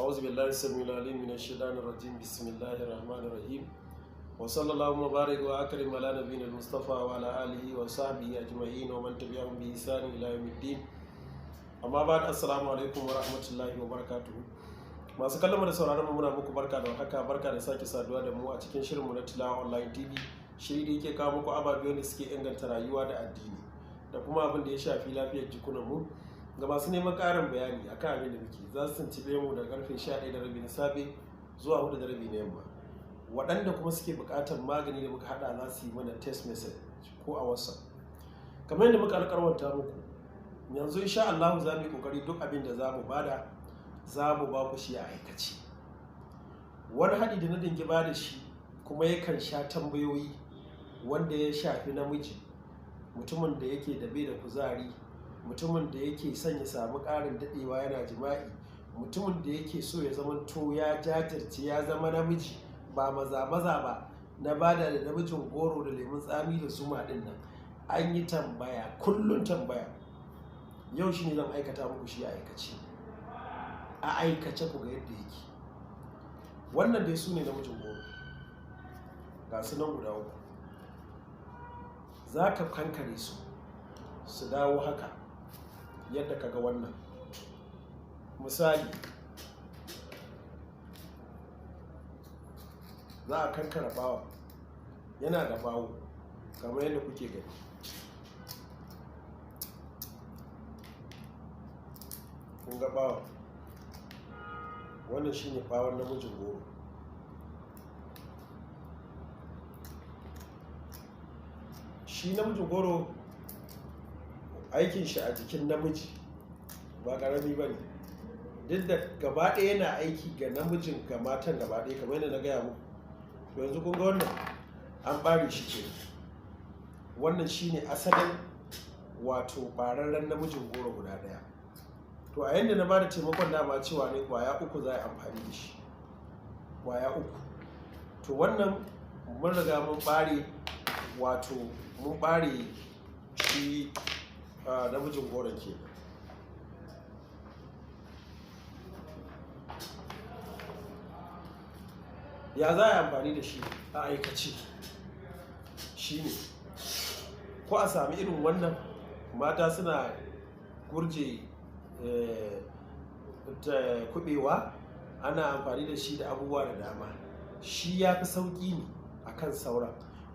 أعوذ بالله السميع العليم من الشيطان الرجيم. بسم الله الرحمن الرحيم، وصلى الله وبارك وأكرم على نبينا المصطفى وعلى آله وصحبه أجمعين ومن تبعهم بإحسان إلى يوم الدين. Amma ba assalamu alaikum wa rahmatullahi wa barakatuhu. Masu kallon mu da sauraron mu, muna muku barka da haka, barka da sake saduwa da mu a cikin shirinmu na Tilawa Online TV, shiri da yake kawo muku ababe wanda suke inganta rayuwa da addini da kuma abin da ya shafi lafiyar jikunan mu. Ga masu neman ƙarin bayani akan abin da muke, za su tuntube mu da karfe 11:30 na safe zuwa 4:30 na yamma. Waɗanda kuma suke buƙatar magani da muka haɗa, za su yi mana text message ko a WhatsApp. Kamar yadda muka alƙawarta muku, yanzu insha Allah za mu yi kokari duk abin da za mu bada, za mu ba ku shi a aikace. Wani haɗi da na dingi ba da shi kuma yakan sha tambayoyi, wanda ya shafi namiji, mutumin da yake da bai da kuzari, mutumin da yake son ya samu ƙarin daɗewa yana jima'i, mutumin da yake so ya zama to ya jajirce, ya zama namiji ba maza maza ba, na bada da namijin goro da lemun tsami da zuma ɗin nan. An yi tambaya, kullum tambaya. Yau shi ne zan aikata muku shi a aikace, a aikace ku ga yadda yake. Wannan dai su ne namijin goro, ga su nan guda uku. Za ka kankare su su dawo haka yadda ka ga wannan. Misali, za a kankara bawon, yana da bawo kamar yadda kuke gani. Kun ga bawon? Wannan shine bawon namijin goro. Shi namijin goro, aikin shi a jikin namiji ba ƙarami ba ne. Duk da gaba ɗaya yana aiki ga namijin, ga matan gaba ɗaya, kamar yadda na gaya muku. To, yanzu kun ga wannan an ɓare shi ke. Wannan shine asalin, wato ɓararren namijin goro guda ɗaya. To, a yadda na ba da taimakon dama, cewa ne kwaya uku za a yi amfani da shi, kwaya uku. To, wannan mun riga mun ɓare, wato mun ɓare shi namijin goron ke. Ya za a yi amfani da shi a aikace? Shi ne ko a sami irin wannan, mata suna gurje kubewa, ana amfani da shi da abubuwa da dama. Shi ya fi sauƙi ne a kan sauran.